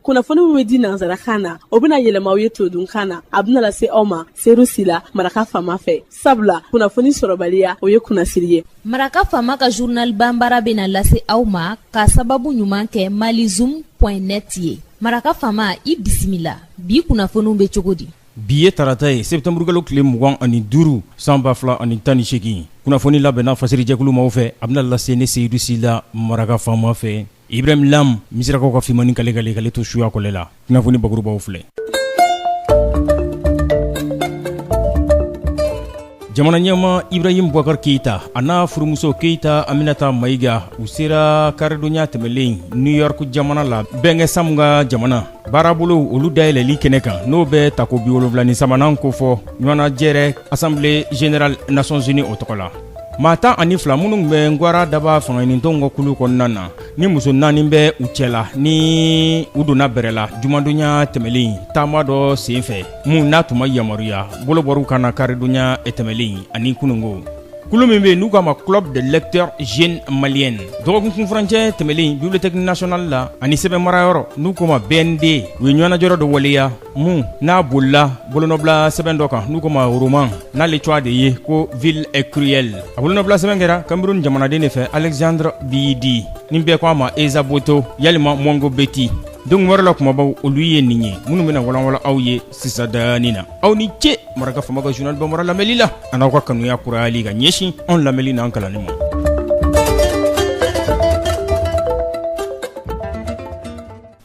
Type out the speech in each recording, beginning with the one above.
Kunnafoni min bɛ di nansarakan na, o bɛna yɛlɛma aw ye todunkan na. A bɛna lase aw ma Seyidu Sila, Maraka Faama fɛ, sabula kunnafoni sɔrɔbaliya, o ye kunnasiri ye. Maraka Faama ka journal banbara bɛna lase aw ma ka sababu ɲuman kɛ malizoom point net ye. Maraka Faama, i bisimila. Bi kunnafoniw bɛ cogo di? Bi ye tarata ye, sɛtanburukalo tile 25 san 2018. Kunnafoni labɛnna fasirijɛkulu maaw fɛ, a bɛna lase ne Seyidu Sila, Maraka Faama fɛ. Ibrahim Lam, Misirakaw ka finmannin kale kale k'ale to suya kɔlɛ la. Kunnafoni bakurubaw filɛ. Jamana ɲɛmaa Ibrahim Boubacar Keita a n'a furumuso Keita Aminata Mayiga, u sera karidonya tɛmɛlen New York jamana la, bɛnkɛ Samu ka jamana baarabolo olu dayɛlɛli kɛnɛ kan, n'o bɛ tako 73nan kofɔ ɲɔgɔnnajɛrɛ Assemblée générale Nations Unies o tɔgɔ la. Maa 12 minnu bɛ Ngwara Daba fangaɲinitɔnw ka kulu kɔnɔna na, ni muso naani bɛ u cɛla, ni u donna bɛrɛ la jumadonya tɛmɛlen taama dɔ senfɛ mun n'a tun ma yamaruya, bolo bɔr'u kan na karidonya tɛmɛlen ani kununko. Kulu min bɛ yen n'u k'a ma Club de lecteurs jeunes maliennes, dɔgɔkun kunfurancɛ tɛmɛlen Bibliothèque nationale la ani sɛbɛn marayɔrɔ n'u k'o ma BND, u ye ɲɔgɔnnajɛrɛ dɔ waleya mun n'a bolila bolonɔbila sɛbɛn dɔ kan n'u k'o ma roman n'ale tɔgɔ de ye ko Ville cruelle. A bolonɔbila sɛbɛn kɛra Cameroun jamanaden de fɛ, Alexandre Biyidi, ni bɛɛ ko a ma Eza Boto yalima Mongo Beti. Don wɛrɛ la kumabaw olu ye nin ye minnu bɛna walanwalan aw ye sisan dani na. Aw ni ce Maraka Faama ka journal bambara lamɛnli la, a n'aw ka kanuya kurayali ka ɲɛsin anw lamɛnli n'an kalanni ma.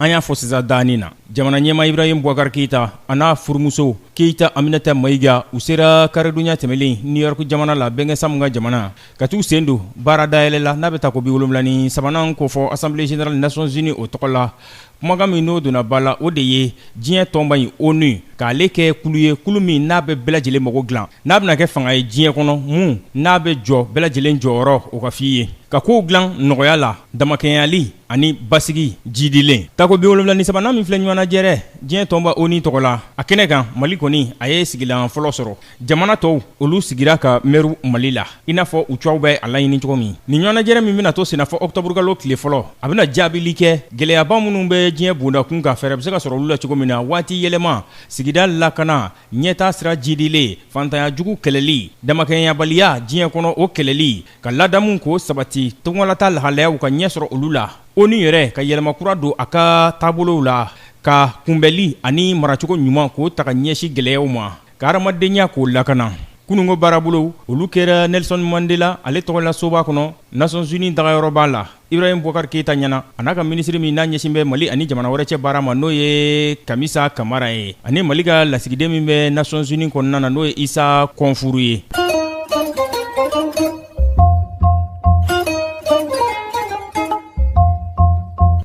An y'a fɔ sisan dani na, jamana ɲɛmaa Ibrahim Boubacar Keita a n'a furumuso Keita Aminata Mayiga, u sera karidonya tɛmɛlen New York jamana la, bɛnkɛ Samu ka jamana, ka t'u sen don baara dayɛlɛ la n'a bɛ tako 73nan kofɔ Assemblée générale Nations Unies o tɔgɔ la. Kumakan min n'o donna ba la, o de ye diɲɛ tɔnba in ONU k'ale kɛ kulu ye, kulu min n'a bɛ bɛɛ lajɛlen mago dilan, n'a bɛna kɛ fanga ye diɲɛ kɔnɔ mun n'a bɛ jɔ bɛɛ lajɛlen jɔyɔrɔ o ka f'i ye, ka kow dilan nɔgɔya la, damakɛɲɛyali ani basigi jidilen. Tako 73nan min filɛ ɲɔgɔnnajɛrɛ diɲɛ tɔnba ONU tɔgɔ la, a kɛnɛ kan, Mali kɔni a ye sigilan fɔlɔ sɔrɔ. Jamana tɔw olu sigira ka mɛru Mali la i n'a fɔ u cɛw bɛ a laɲini cogo min. Nin ɲɔgɔnnajɛrɛ min bɛna to senna fɔ ɔkutɔburukalo tile fɔlɔ, a bɛna jaabili kɛ gɛlɛyaba minnu bɛ diɲɛ bondakun kan, fɛɛrɛ bɛ se ka sɔrɔ olu la cogo min na, waati yɛlɛma, sigida lakana, ɲɛtaa sira jidilen, fantanya jugu kɛlɛli, damakɛɲɛyabaliya diɲɛ kɔnɔ o kɛlɛli, ka ladamu k'o sabati, tungalataa lahalayaw ka ɲɛ sɔrɔ olu la, ONU yɛrɛ ka yɛlɛma kura don a ka taabolow la, ka kunbɛli ani maracogo ɲuman k'o ta ka ɲɛsin gɛlɛyaw ma, ka hadamadenya k'o lakana. Kununko baarabolow olu kɛra Nelson Mandela ale tɔgɔla soba kɔnɔ, Nations Unies dagayɔrɔba la, Ibrahim Boubacar Keita ɲɛna, a n'a ka minisiri min n'a ɲɛsin bɛ Mali ani jamana wɛrɛ cɛ baara ma, n'o ye Kamisa Kamara ye, ani Mali ka lasigiden min bɛ Nations Unies kɔnɔna na, n'o ye Isa Kɔnfuru ye.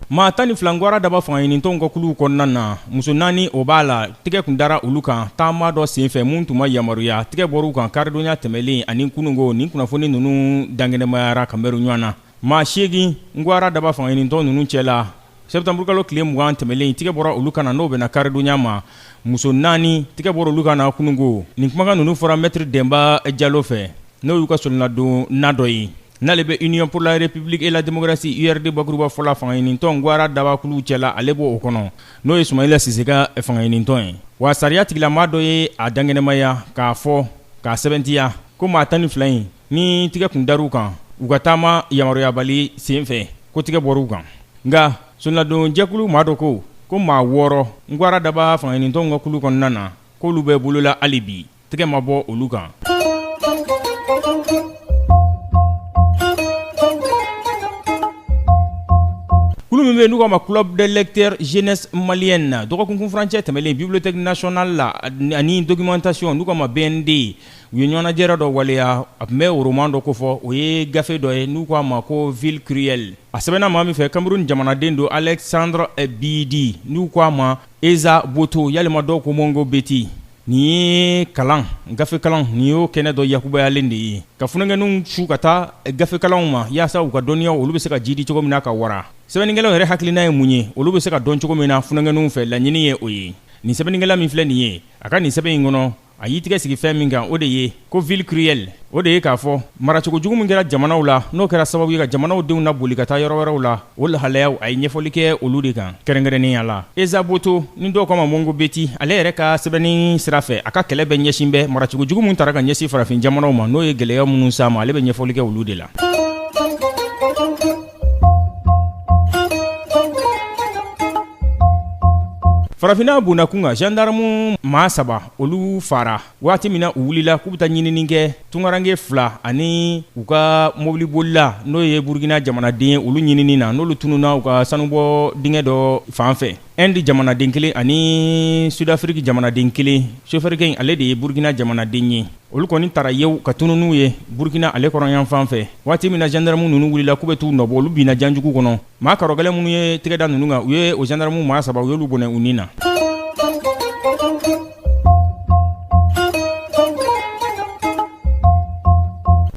Maa 12 Ngwara Daba fangaɲinitɔnw ka kuluw kɔnɔna na, muso naani o b'a la, tigɛ kun dara olu kan taama dɔ senfɛ mun tun ma yamaruya. Tigɛ bɔr'u kan karidonya tɛmɛlen ani kununko. Nin kunnafoni ninnu dankɛnɛmayara ka mɛru ɲɔgɔn na. Maa 8 Ngwara Daba fangaɲinitɔn ninnu cɛ la, sɛtanburukalo tile 20 tɛmɛlen, tigɛ bɔra olu kan na, n'o bɛnna karidonya ma. Muso naani tigɛ bɔra olu kan na kununko. Nin kumakan ninnu fɔra Mɛtiri Denba Jalo fɛ, n'o y'u ka solenadonna dɔ ye, n'ale bɛ Union pour la République et la démocratie URD bakuruba fɔla fangaɲinitɔn Ngwara Daba kuluw cɛla, ale b'o kɔnɔ, n'o ye Sumayila Sise ka fangaɲinitɔn ye. Wa sariya tigilamaa dɔ ye a dankɛnɛmaya k'a fɔ k'a sɛbɛntiya ko maa 12 in ni tigɛ kun dar'u kan u ka taama yamaruyabali senfɛ, ko tigɛ bɔr'u kan. Nka solenadon jɛkulu maa dɔ ko maa 6 Ngwara Daba fangaɲinitɔnw ka kulu kɔnɔna na, k'olu bɛ bolola hali bi, tigɛ ma bɔ olu kan. Kulu min bɛ yen n'u k'a ma Club des lecteurs jeunesse malienne na, dɔgɔkun kunfurancɛ tɛmɛnen Bibliothèque nationale la ani documentation n'u k'a ma BND, u ye ɲɔgɔnnajɛrɛ dɔ waleya. A tun bɛ roman dɔ kofɔ, o ye gafe dɔ ye n'u k'a ma ko Ville cruelle. A sɛbɛnna maa min fɛ, Cameroun jamanaden don, Alexandre Biyidi, n'u k'a ma Eza Boto yalima dɔw ko Mongo Beti. Nin ye kalan gafe kalan nin y'o kɛnɛ dɔ yakubayalen de ye ka funankɛninw su ka taa gafe kalanw ma, yaasa u ka dɔnniyaw olu bɛ se ka jidi cogo min na ka wara. Sɛbɛnnikɛlaw yɛrɛ hakilina ye mun ye, olu bɛ se ka dɔn cogo min na funankɛninw fɛ, laɲini ye o ye. Nin sɛbɛnnikɛla min filɛ nin ye, a ka nin sɛbɛn in kɔnɔ, A y'i tɛgɛ sigi fɛn min kan, o de ye ko ville cruelle. O de ye k'a fɔ maracogo jugu min kɛra jamanaw la, n'o kɛra sababu ye ka jamanaw denw laboli ka taa yɔrɔ wɛrɛw la, o lahalayaw, a ye ɲɛfɔli kɛ olu de kan kɛrɛnkɛrɛnnenya la. Eza Boto, ni dɔw k'a ma Mongo Beti, ale yɛrɛ ka sɛbɛnni sira fɛ, a ka kɛlɛ bɛ ɲɛsin bɛ maracogo jugu min tara ka ɲɛsin farafin jamanaw ma, n'o ye gɛlɛya minnu s'a ma, ale bɛ ɲɛfɔli kɛ olu de la. Farafinna bondakun kan, gendarme maa saba, olu fara waati min na u wulila k'u bɛ taa ɲinini kɛ tunkaranke fila ani u ka mobilibolila, n'o ye Burukina jamanaden ye, olu ɲinini na, n'olu tununna u ka sanubɔ dingɛ dɔ fan fɛ. Inde jamanaden kelen ani Sud-Afrique jamanaden kelen, sofɛrikɛ in, ale de ye Burukina jamanaden ye, olu kɔni taara yew ka tunun n'u ye Burukina ale kɔrɔnyan fan fɛ. Waati min na gendarme ninnu wulila k'u bɛ t'u nɔbɔ, olu binna janjugu kɔnɔ. Maa karɔgɛlɛn minnu ye tɛgɛ da ninnu kan, u ye o gendarme maa saba, u y'olu bɔnɛ u ni na.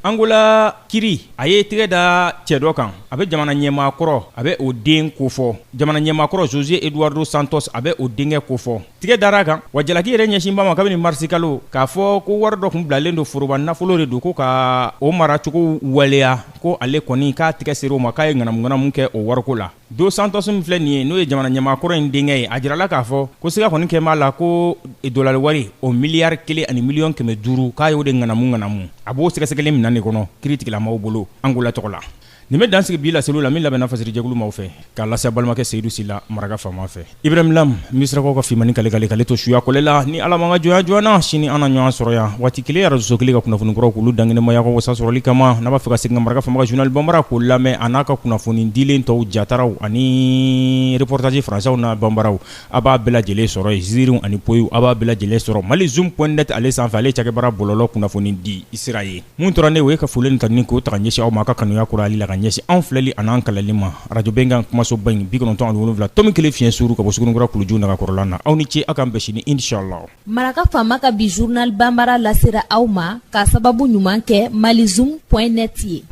Angola kiri a ye tɛgɛ da cɛ dɔ kan, a bɛ jamana ɲɛmaa kɔrɔ, a bɛ o den kofɔ. Jamana ɲɛmaa kɔrɔ José Eduardo Santos, a bɛ o denkɛ kofɔ. Tɛgɛ dara a kan wa jalaki yɛrɛ ɲɛsin b'a ma kabini marisikalo, k'a fɔ ko wari dɔ tun bilalen don, foroba nafolo de don, ko ka o maracogo waleya, ko ale kɔni k'a tɛgɛ sera o ma, k'a ye ŋanamuŋanamu kɛ o wariko la. Dos Santos min filɛ nin ye, n'o ye jamana ɲɛmaa kɔrɔ in denkɛ ye, a jirala k'a fɔ ko siga kɔni kɛ b'a la ko dolari wari o miliyari 1 ni miliyɔn 500, k'a y'o de ŋanamu ŋanamu. A b'o sɛgɛsɛgɛli minɛn de kɔnɔ kiiritigilamaw bolo Angola tɔgɔ la. Nin bɛ dansigi bi laseliw la min labɛnna fasirijɛkulu maaw fɛ k'a lase balimakɛ Seyidu Sila Maraka faama fɛ. Ibrahim Lam Misirakaw ka finmani kale kale k'ale to suya kɔlɛ la. Ni Ala ma ka jɔnya joona, sini an na ɲɔgɔn sɔrɔ yan waati kelen, arajo kelen, ka kunnafoni kuraw k'olu dankɛnɛmaya ka wasa sɔrɔli kama. N'a b'a fɛ ka segin ka Maraka faama ka journal banbara k'o lamɛn, a n'a ka kunnafoni dilen tɔw, jataraw ani reportage français n'a banbaraw, a b'a bɛɛ lajɛlen sɔrɔ yen. Ziiriw ani poyiw, a b'a bɛɛ lajɛlen sɔrɔ malizoom.net ale sanfɛ. Ale cakɛbaara bɔlɔlɔ kunnafoni di sira ye. Mun tora ne, o ye ka foli ni tanuni k'o ta ka ɲɛsin aw ma, a ka kanuya kurayali la ka ɲɛsin anw filɛli an'an kalali ma arajo Bɛnkan kumasoba in 97.1 fiɲɛ suuru, ka bɔ Sugunikura kuluju nagakɔrɔla na. Aw ni ce, aw k'an bɛn sini inchallah. Maraka faama ka bi journal banbara lasera aw ma k'a sababu ɲuman kɛ malizoom.net ye.